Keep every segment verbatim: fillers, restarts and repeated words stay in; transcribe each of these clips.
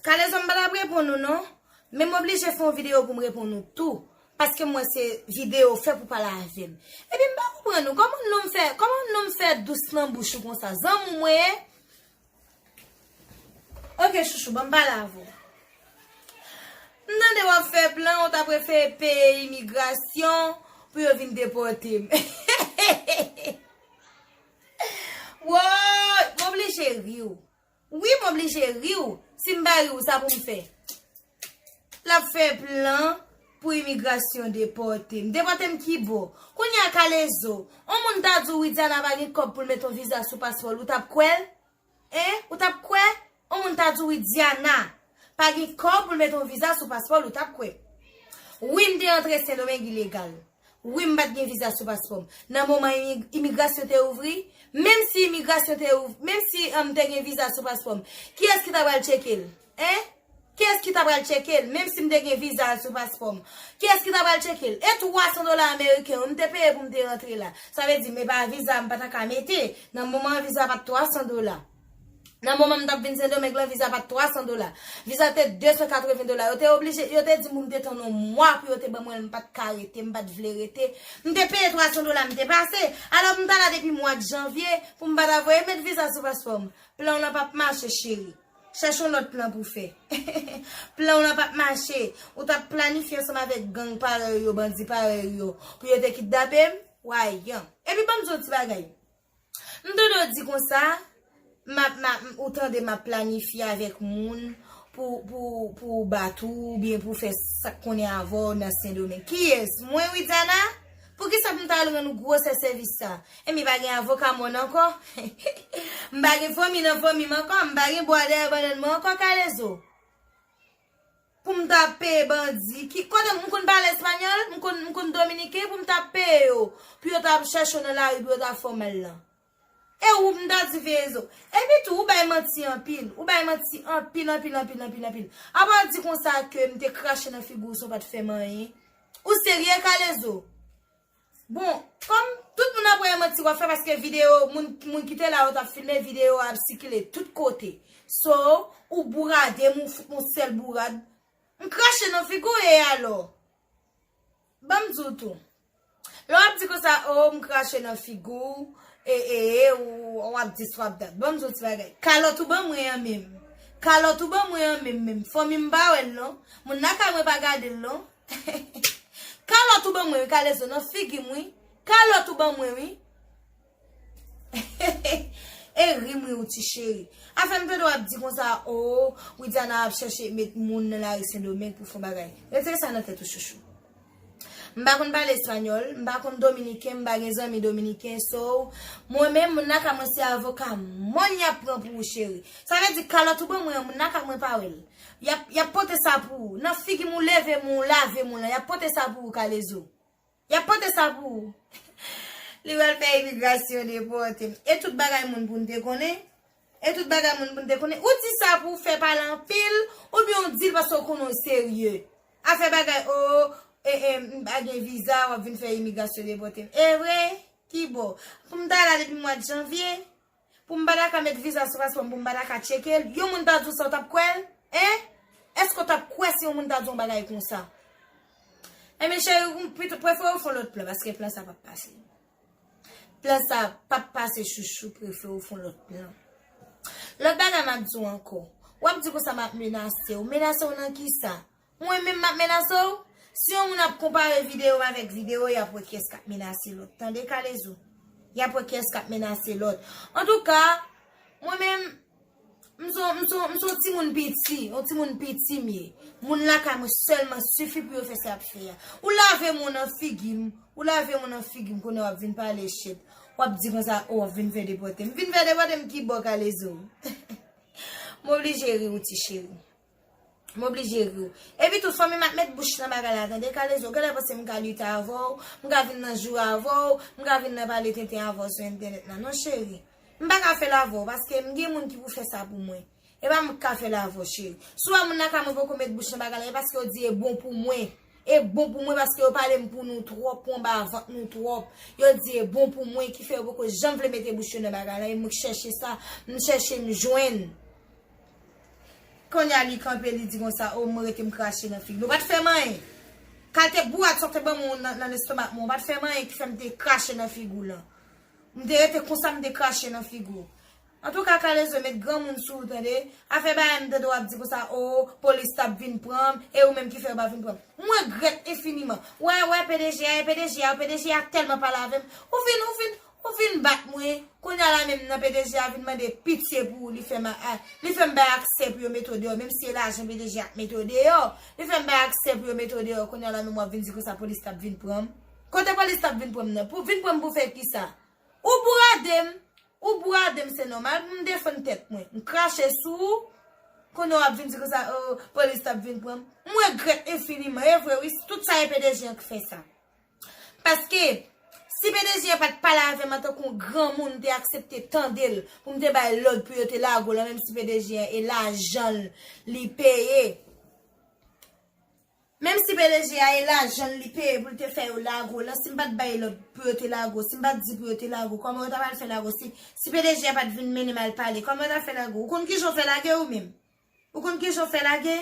Kalezo, m pa t ap reponn ou non. Men m oblije fè yon videyo pou m reponn ou tou. Paske m wè se videyo fè pou pale avè m. Epi m pa konprann ou. Kòman nonm fè, kòman nonm fè dous nan bouch ou konsa? Zanmi w mwen ye? Ok, chouchou, ban m pale avè w. M tande w ap fè plan, ou ta prefere peye imigrasyon pou yo vin depòte m. Woy, m oblije ri w. Wi, m oblije ri w. Si m pa ri w, sa pou m fè? L ap fè plan pou imigrasyon depòte m. Depòte m ki bò? Kounye a Kalezo, yon moun ta di w Widiana pa gen kòb pou l mete yon viza sou paspò l, ou t ap kwè l? Hein? Ou t ap kwè? Yon moun ta di w Widiana pa gen kòb pou l mete yon viza sou paspò l, ou t ap kwè? Wi, m te antre Sendomeng ilegal. Wi, m pa t gen viza sou paspò m. Nan moman imi-, imigrasyon te ouvri, menm si imigrasyon te ouvri, menm si, um, m te gen viza sou paspò m, kiyès ki ta pral tcheke l? Hein? Kiyès ki ta pral tcheke l? Menm si m te gen viza sou paspò m, kiyès ki ta pral tcheke l? E twa san dola ameriken yo, m te peye pou m te rantre la. Sa vle di, men pa viza m pa ta ka mete. Nan moman an, viza pa t twa san dola. Nan moman m t ap vin Sendomeng lan, viza pa t twa san dola. Viza te de san katreven dola. Yo te oblije, yo te di m pou m te tann yon mwa pou yo te ban mwen l, m pa t ka rete, m pa t vle rete. M te peye twa san dola, m te pase. Alò, m t la depi mwa janvye pou m pa ta voye met viza sou paspò m. Plan w lan p ap mache, cheri. Chèche yon lòt plan pou w fè. Plan w lan p ap mache. Ou t ap planifye ansanm avèk gang parèy ou yo, bandi parèy ou yo, pou yo te kidnape m? Wayan. Epi ban m di w yon ti bagay. M tande w di konsa, m ap, m ap, ou tande m ap planifye avèk moun pou, pou, pou bat ou, oubyen pou fè sa k konnen avè w nan Sendomeng. Kiyès? Mwen, Widiana? Poukisa pou m ta al rann ou gwosè sèvis sa? Enben, pa gen avoka mòn ankò? M pa gen fanmi nan fanmi m ankò? M pa gen bwa dèyè bannann mwen ankò, Kalezo? Pou m ta peye bandi. Ki, kote m konn pale espanyòl, m konn, m konn dominiken, pou m ta peye yo, pou yo ta chèche w nan lari, pou yo ta fè w mal lan. E ou m ta di veye zo. Epi tou, ou bay manti anpil. Ou bay manti anpil, anpil, anpil, anpil, anpil. Apa w di konsa ke m te krache nan figi w san w pa t fè m anyen? Ou serye, Kalezo? Bon, kòm tout moun ap wè e manti w ap fè paske videyo, moun, moun ki te la yo t ap filme, videyo a ap sikile tout kote. So, ou bourade m, ou fout m yon sèl bourad. M krache nan figi w e alò? Ban m di w tou. Lè w ap di konsa, o, m krache nan figi w, e, e, e, ou, w ap di sa w ap dat. Ban m di w ti bagay. Kalòt ou ban mwen an menm. Kalòt ou ban mwen an menm, menm. Fanmi m pa wè l non. Moun lakay mwen pa gade l non. Kalòt ou ban mwen wi, Kalezo, nan figi m wi. Kalòt ou ban mwen wi. E ri m ri w ti cheri. Afè m tande w ap di konsa, o, Widiana ap chèche met moun nan lari Sendomeng pou fè yon bagay. Retire sa nan tèt ou, chouchou. M pa konn pale espanyòl, m pa konn dominiken, m pa gen zanmi dominiken, so, mwen menm, moun lakay mwen se avoka mòn y ap pran pou ou, cheri. Sa vle di kalòt ou ban mwen an, moun lakay mwen pa wè l. Y ap, y ap pote sa pou ou. Nan figi m ou leve m ou lave m ou lan, y ap pote sa pou ou, Kalezo. Y ap pote sa pou ou. Li pral fè imigrasyon depòte m. E tout bagay moun pou n te konnen. E tout bagay moun pou n te konnen. Ou di sa pou w fè pale anpil, oubyen w di l paske w konnen w serye. Afè bagay, o, e, e, m pa gen viza, w ap vin fè imigrasyon depòte m. E vre? Ki bò? Pou m ta la depi mwa janvye? Pou m pa ta ka met viza sou paspò m, pou m pa ta ka tcheke l, yon moun ta di w sa, w t ap kwè l? Hein? Èske w t ap kwè si yon moun ta di w yon bagay konsa? Enben, cheri, m pito prefere w fè yon lòt plan, paske plan sa p ap pase. Plan sa p ap pase, chouchou, prefere w fè yon lòt plan. Lòt bagay m ap di w ankò. W ap di konsa m ap menase w. Menase w nan kisa? Mwen menm m ap menase w? Si yon moun ap konpare videyo m avèk videyo, y ap wè kiyès k ap menase lòt. Tande, Kalezo? Y ap wè kiyès k ap menase lòt. Antouka, mwen menm, m se yon, m se yon, m se yon timoun piti, yon timoun piti m ye. Moun lakay mwen sèlman sifi pou yo fè sa y ap fè a. Ou lave m nan figi m, ou lave m nan figi m, kounye a w ap vin pale shit. W ap di konsa, o, w ap vin fè depòte m. Vin fè depòte m ki bò, Kalezo? M oblije ri w, ti cheri. M oblije ri w. Epi tou, fanmi m ap met bouch nan bagay la, tande, Kalezo. Genlè panse m ka lite avè w, m ka vin nan joure avè w, m ka vin nan pale tenten avè w sou entènèt la. Non, cheri. M pa ka fè l avè w, paske m gen moun ki pou fè sa pou mwen. E pa mwen k ka fè l avè w, cheri. Si w wè moun lakay mwen poko met bouch nan bagay la, e paske yo di e bon pou mwen. E bon pou mwen paske yo pale m pou nou twòp, pou anba vant nou twòp. Yo di e bon pou mwen, ki fè yo poko janm vle mete bouch yo nan bagay la. E mwen k chèche sa, m chèche m jwenn. Kounye a li kanpe, li di konsa, o, mwen rete m krache nan figi l. Ou pa t fè m anyen. Kalite bourad sa w te ban mwen nan, nan lestomak mwen, ou pa t fè m anyen ki fè m te krache nan figi w lan. M te rete konsa, m te krache nan figi w. Antouka, Kalezo, met granmoun sou ou, tande. Afè bagay m tande w ap di konsa, o, polis t ap vin pran m, e ou menm ki fè yo pa vin pran m. M regrèt enfiniman. Wè, wè, P D G a, e P D G a, P D G a tèlman pale avè m. Ou vin, ou vin, ou vin bat mwen. Kounye a la menm nan P D G a vin mande pitye pou ou, li fè m a, a, li fè m bay aksè pou yo mete w deyò, menm si se lajan P D G a k mete w deyò. Li fè m bay aksè pou yo mete w deyò. Kounye a la menm w ap vin di konsa polis t ap vin pran m. Kote polis t ap vin pran m nan? Pou vin pran m pou fè kisa? Ou bourade m, ou bourade m, se nòmal pou m defann tèt mwen. M krache sou ou, kounye a w ap vin di konsa, o, polis t ap vin pran m. M regrèt enfiniman, e vre wi, tout sa e P D G a k fè sa. Paske, si P D G a pa t pale avè m antanke yon granmoun, m te aksepte tande l, pou m te bay lòd pou yo te lage w lan, menm si P D G a e lajan l li peye. Menm si P D G a e lajan l li peye pou l te fè yo lage w lan, si m pa t bay lòd pou yo te lage w, si m pa t di pou yo te lage w, kòman yo ta pral fè lage w? Si, si P D G a pa t vin mennen m al pale, kòman yo ta fè lage w? Ou konn kijan w fè lage w menm? Ou konn kijan w fè lage?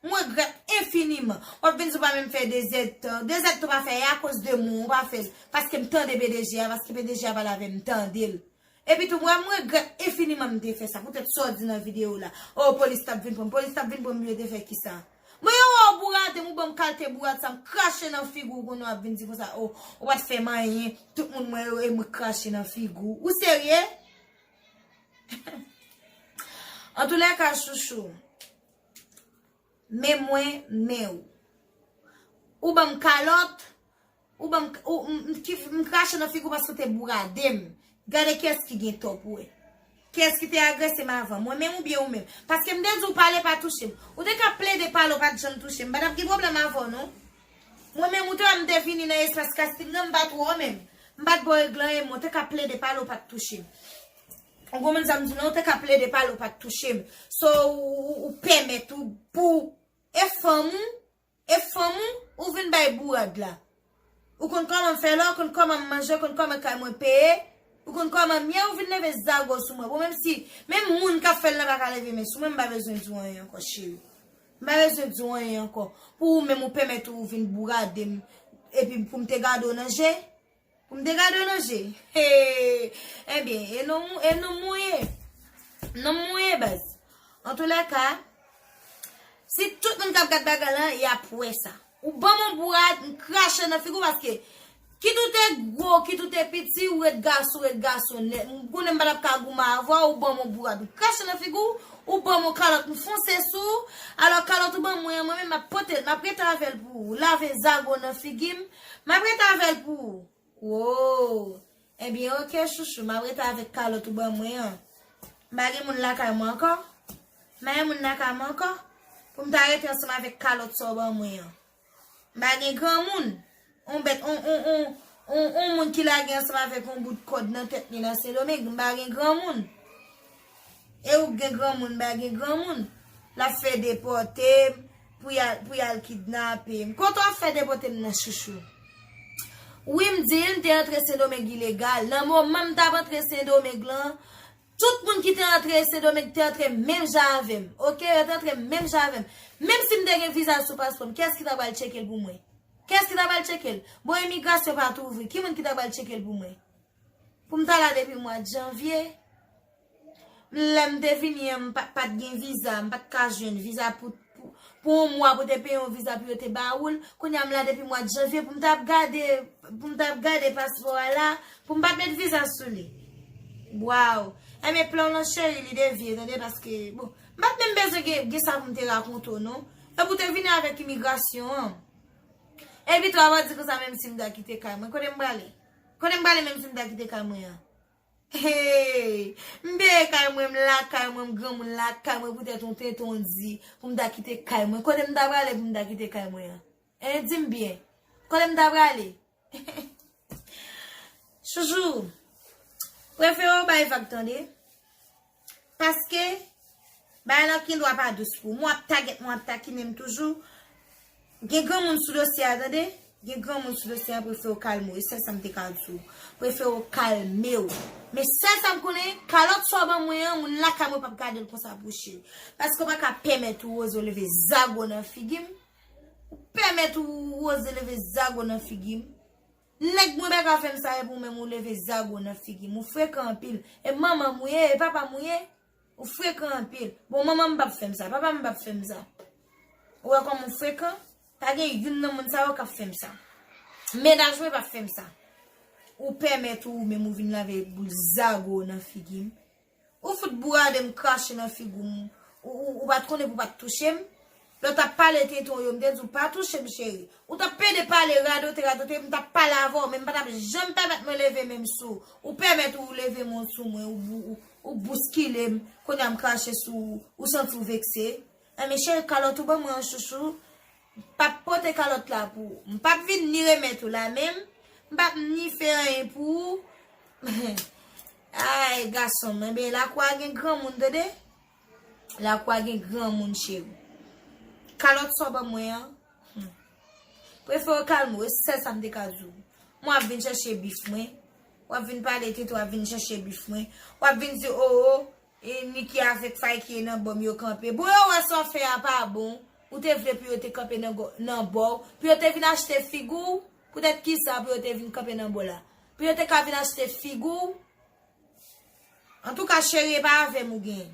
M regrèt enfiniman. W ap vin di w pa menm fè dezèdtan. Dezèdtan w pa fè, e akoz de mwen w pa fè l. Paske m tande P D G a, paske P D G a pale avè m, m tande l. Epi tou, mwen, m regrèt enfiniman m te fè sa. Poutèt sa w di nan videyo la. O, polis t ap vin pran m. Polis t ap vin pran m, yo te fè kisa? Mwen, yo, o, bourade m, ou ban m kalite bourad sa, m krache nan figi w, kounye a w ap vin di konsa, o, ou pa t fè m anyen, tout moun mwen yo, e mwen krache nan figi w. Ou serye? Antoulèka, chouchou, men mwen, men ou. Ou ban m kalòt, ou ban m, ou, m, m, ki, m krache nan figi w paske w te bourade m. Gade kiyès ki gen tò pou wè. Kiyès ki te agrese m avan, mwen menm oubyen ou menm? Paske m te di w pale pa touche m. Ou te ka plede pale, w pa t janm touche m. M pa t ap gen pwoblèm avè w, non. Mwen menm, ou te wè m te vini nan espas kasting nan, m pa t wè w menm. M pa t ba w regle anyen, men w te ka plede pale, w pa t touche m. Ou konprann sa m di w lan, ou te ka plede pale, ou pa t touche m. So, ou, ou, ou pèmèt ou, pou, e fanm ou, e fanm ou, ou vin bay bourad la. Ou konn kòman m fè la, ou konn kòman m manje, ou konn kòman kay mwen peye, ou konn kòman m ye, ou vin leve zago sou mwen. Bon, menm si, menm moun k ap fè l la pa ka leve men sou mwen, m pa bezwen di w anyen ankò, cheri. M pa bezwen di w anyen ankò. Pou ou menm, ou pèmèt ou vin bourade m, epi pou m te gade w nan je, pou m te gade w nan je. Hey! Ebyen, e non, e non mwen ye. Non mwen ye, baz. Antoulèka, si tout moun k ap gad bagay lan, y ap wè sa. Ou ban m yon bourad, m krache nan figi w paske kit ou te gwo, kit ou te piti, ou ret gason, ou ret gason nèt. M konnen m pa t ap ka goumen avè w, ou ban m yon bourad, m krache nan figi w, ou ban m yon kalòt, m fonse sou w. Alò, kalòt ou ban mwen an, mwen menm, m ap pote l, m ap rete avè l pou ou. Lave zago nan figi m, m ap rete avè l pou ou. Wo! Ebyen, oke, chouchou, m ap rete avèk kalòt ou ban mwen an. M pa gen moun lakay mwen ankò. M pa gen moun lakay mwen ankò. Pou m ta rete ansanm avèk kalòt sa w ban mwen an. M pa gen granmoun. On bèt, on, on, on, on, on moun ki lage ansanm avèk on bout kòd nan tèt li nan Sendomeng. M pa gen granmoun. E ou k gen granmoun, m pa gen granmoun. L ap fè depòte m, pou y al, pou y al kidnape m. Kote w ap fè depòte m nan, chouchou? Wi, m di l, m te antre Sendomeng ilegal. Nan moman m t ap antre Sendomeng lan, tout moun ki te antre Sendomeng te antre menm jan avè m. Oke, yo te antre menm jan avè m. Menm si m te gen viza sou paspò m, kiyès ki ta pral tcheke l pou mwen? Kiyès ki ta pral tcheke l? Bon, imigrasyon pa t ouvri. Ki moun ki ta pral tcheke l pou mwen? Pou m ta la depi mwa janvye. Lè m te vini an, m pa, pa t gen viza, m pa t ka jwenn viza pou, pou, pou yon mwa pou te peye yon viza pou yo te ba ou l. Kounye a m la depi mwa janvye pou m t ap gade, pou m t ap gade paspò a la, pou m pa t met viza sou li. Waw! Ebyen plan w lan cheri, li devye, tande, paske, bon, m pa t menm bezwen gen, gen sa pou m te rakonte w, non. E pou te vini avèk imigrasyon an. Epi tou, w ap di konsa, menm si m ta kite kay mwen, kote m prale? Kote m prale menm si m ta kite kay mwen an? Hey! M peye kay mwen, m lakay mwen, m granmoun lakay mwen, poutèt yon tenten w di pou m ta kite kay mwen. Kote m ta prale pou m ta kite kay mwen an? Hein, di m byen. Kote m ta prale? Chouchou, prefere w bay vag, tande. Paske, bagay lan gen dwa pa dous pou ou. Mwen ap tagèt, mwen ap takinen m toujou. Gen granmoun sou dosye a, tande. Gen granmoun sou dosye a, prefere w kalme w. E sèl sa m te ka di w. Prefere w kalme w. Men sèl sa m konnen, kalòt sa w ban mwen an, moun lakay mwen p ap gade l konsa pou cheri. Paske w pa ka pèmèt ou oze w leve zago nan figi m. Ou pèmèt ou oze leve zago nan figi m. Nèg mwen pa ka fè m sa, epi ou menm ou leve zago nan figi m. Ou frekan anpil. E manman m ou ye, e papa m ou ye. Ou frekan anpil. Bon, manman m p ap fè m sa, papa m p ap fè m sa. Ou wè kòman ou frekan? Pa gen youn nan moun sa yo k ap fè m sa. Mennaj mwen p ap fè m sa. Ou pèmèt ou menm ou vin lave boul zago nan figi m. Ou fout bourade m krache nan figi w. Ou, ou, ou pa t konnen pou w pa t touche m. Lè w t ap pale tenten w yo, m te di w pa touche m, cheri. Ou t ap pede pale, radote, radote, m t ap pale avè w, men m pa t ap janm pèmèt mwen leve men m sou ou. Ou pèmèt ou leve men w sou mwen, ou, ou, ou, ou bouskile m, kounye a m krache sou ou, ou santi w vekse. Enben, cheri, kalòt ou ban mwen an, chouchou. M p ap pote kalòt la pou ou. M p ap vin ni remèt ou la menm. M p ap ni fè anyen pou ou. Ay, gason m, enben, lakou a gen granmoun, tande? Lakou a gen granmoun, cheri. Kalòt sa w ban mwen an, hmm. Prefere w kalme w, e sèl sa m te ka di w. Mwen ap vin chèche bif mwen. W ap vin pale tenten, w ap vin chèche bif mwen. W ap vin di, o, o, e Niki avèk Fayki e nan bò m yo kanpe. Bon, yo wè sa w fè a pa bon. Ou te vle pou yo te kanpe nan gò-, nan bò w. Pou yo te vin achte figi w. Poutèt kisa pou yo te vin kanpe nan bò la? Pou yo te ka vin achte figi w. Antouka, cheri, e pa avè m ou genyen.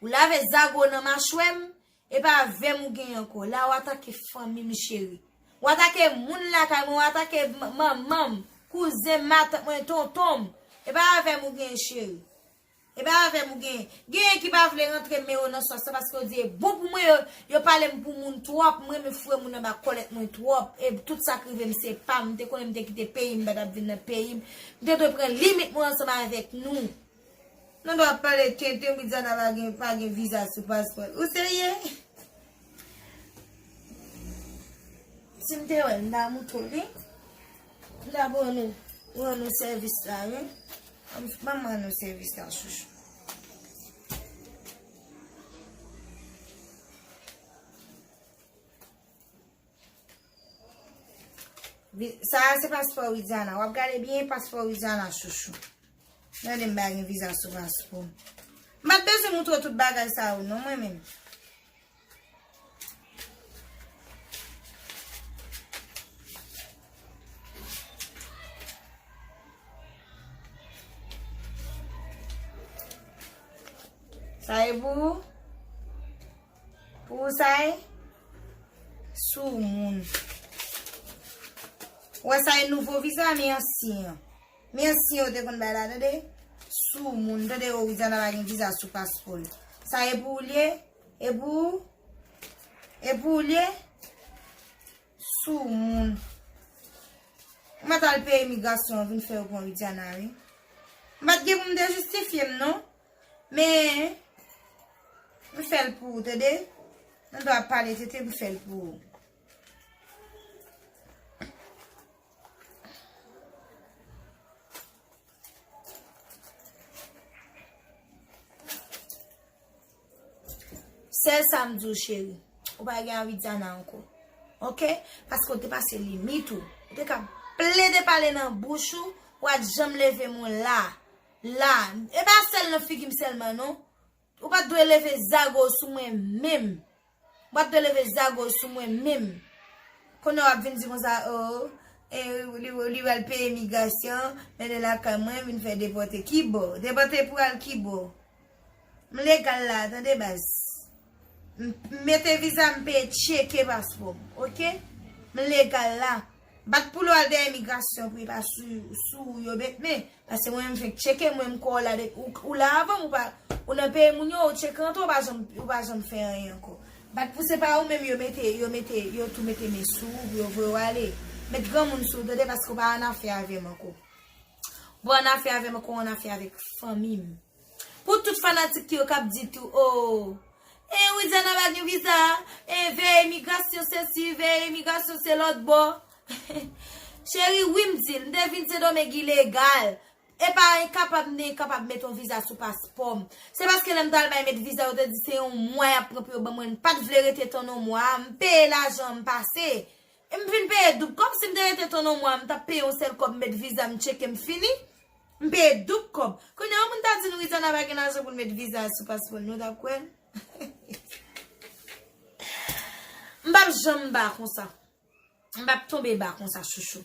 Ou lave zago nan machwè m, e pa avè m ou genyen ankò. La, w atake fanmi m, cheri. W atake moun lakay mwen, w atake m-, manman m, kouzen m, matant mwen, tonton m. E pa avè m ou genyen, cheri. E pa avè m ou genyen. Genyen ki pa vle rantre men yo nan sòs la paske yo di e bon pou mwen, yo, yo pale m pou moun twòp. Mwen renmen foure moun anba kòlèt mwen twòp. E tout sa k rive m se pa m. M te konnen m te kite peyi m, m pa t ap vin nan peyi m. M te dwe pran limit mwen ansanm avèk nou. Nou dwe ap pale tenten, Widiana pa gen, pa gen viza sou paspò l. Ou serye? Si m te wè l, m ta moutre w li. M ta ba nou, rann nou sèvis la, wi. Ban m, ban m rann nou sèvis la, chouchou. Vi-, sa a se paspò Widiana. W ap gade byen paspò Widiana, chouchou. Gade m pa gen viza sou paspò m. M pa t bezwen moutre w tout bagay sa yo, non, mwen menm. Sa e pou ou? Pou ou sa e? Soumoun. Ou wè sa e nouvo viza, men ansyen an. Men ansyen yo te konn bay la, tande? Soumoun, tande, o, Widiana pa gen viza sou paspò l. Sa e pou ou l ye? E pou ou? E pou ou l ye? Soumoun. Ou mèt al peye imigrasyon an, vin fè yo pran Widiana, wi. M pa t gen pou m te jistifye m, non. Men, m fè l pou ou, tande? Nan dwa pale tete, m fè l pou ou. Sèl sa m di w, cheri. Ou pa gen a Widiana ankò. Oke? Paske w te pase limit ou. Ou te ka plede pale nan bouch ou, ou pa t janm leve men w la. La. E pa sèl nan figi m sèlman, non. Ou pa t dwe leve zago sou mwen menm. Ou pa t dwe leve zago sou mwen menm. Kounye a w ap vin di konsa, o, e, li, li pral peye imigrasyon, mennen lakay mwen, vin fè depòte. Kibò? Depòte pou al kibò? M legal la, tande baz. M, m mete viza, m peye tcheke paspò m, oke? M legal la. Bat pou l al dèyè imigrasyon pou li pa sou, sou ou yo bet men. Paske mwen menm fenk tcheke, mwen m kwè w la de, ou, ou la avan m, ou pa, ou nan peyi moun yo, ou tcheke antre, ou pa janm, ou pa janm fè anyen ankò. Bat pou se pa ou menm yo mete, yo mete, yo tou mete men sou ou pou yo voye w ale. Met granmoun sou ou, tande, paske w pa annafè avè m ankò. Ou pa annafè avè m ankò, ou annafè avèk fanmi m. Pou tout fanatik yo k ap di tou, o, e, Widiana pa gen viza, e, veye imigrasyon sesi, veye imigrasyon se lòt bò. Cheri, wi m di l, m te vin Sendomeng ilegal. E pa enkapab, m te enkapab met yon viza sou paspò m. Se paske lè m t al bay met viza, yo te di se yon mwa y ap pran pou yo ban mwen, m pa t vle rete tann yon mwa, m peye lajan, m pase. M vin peye doub kòb. Si m te rete ton non mwa, m t ap peye yon sèl kòb, m met viza, m tcheke, m fini. M peye doub kòb. Kounye a, yon moun ta di nou Rizana pa gen lajan pou l met viza sou paspò l, nou t ap kwè l? M p ap janm ba konsa. M p ap tonbe ba konsa, chouchou.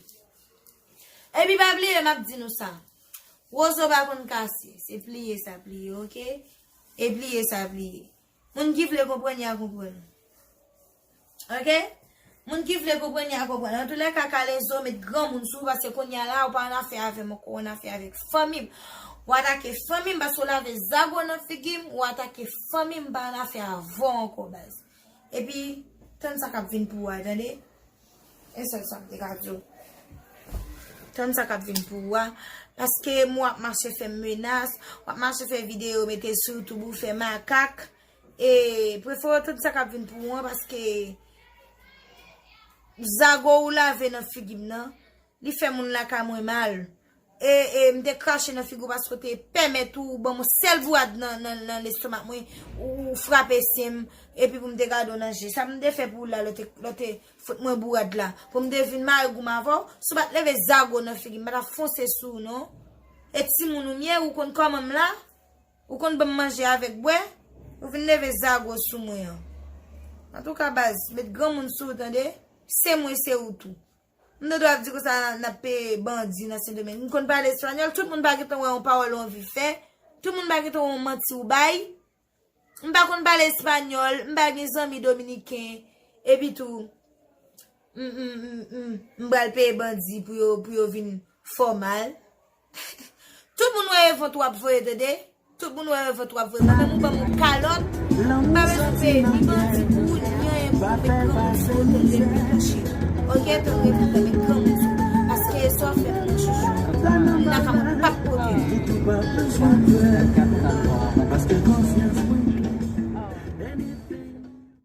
Epi pa bliye, m ap di nou sa. Wozo pa konn kase. Se pliye sa pliye, oke? E pliye sa pliye. Moun ki vle konprann, y a konprann. Oke? Moun ki vle konprann, y a konprann. Antoulèka, Kalezo, met granmoun sou ou, paske kounye a la, ou pa annafè avè m ankò, ou annafè avèk fanmi m. Ou atake fanmi m, paske ou lave zago nan figi m, ou atake fanmi m, m pa annafè avè w ankò, baz. Epi, tann sa k ap vin pou ou a, tande? E sèl sa m te ka di w. Tann sa k ap vin pou ou a. Paske m w ap mache fè m menas, w ap mache fè videyo, mete sou YouTube ou fè makak. E prefere w tann sa k ap vin pou ou an, paske zago ou lave nan figi m nan, li fè moun lakay mwen mal. E, e m te krache nan figi w paske w te pèmèt ou ban m yon sèl bourad nan, nan, nan lestomak mwen, ou, ou frape sen m, epi pou m te gade w nan je. Sa m te fè pou ou la, lè w te, lè w te fout mwen bourad la. Pou m te vin mare gou m avè w, si w pa t leve zago nan figi m, m pa t ap fonse sou ou non. E timoun ou m ye, ou konn kòman m la, ou konn ban m manje avèk bwè, ou vin leve zago sou mwen an. Antouka baz, met granmoun sou ou tande, se mwen se ou tou. M te dwe ap di konsa n ap peye bandi nan Sendomeng. M konn pale espanyòl, tout moun pa gentan wè yon pawòl ou anvi fè, tout moun pa gentan wè yon manti ou bay. M pa konn pale espanyòl, m pa gen zanmi dominiken, epi tou, m, m, m, m, m pral peye bandi pou yo, pou yo vin fòmal. Tout moun wè e vant w ap voye, tande? Tout moun wè e vant w ap voye. Mwen menm ou ban m yon kalòt, m pa bezwen peye ni bandi pou ou, ni anyen pou ou, met granmoun sou ou, tande, m kouche. Oke, tande, tande, met granmoun sou ou. Paske sa w fè m nan chouchou, m lakay mwen p ap pote. Paske konsyans mwen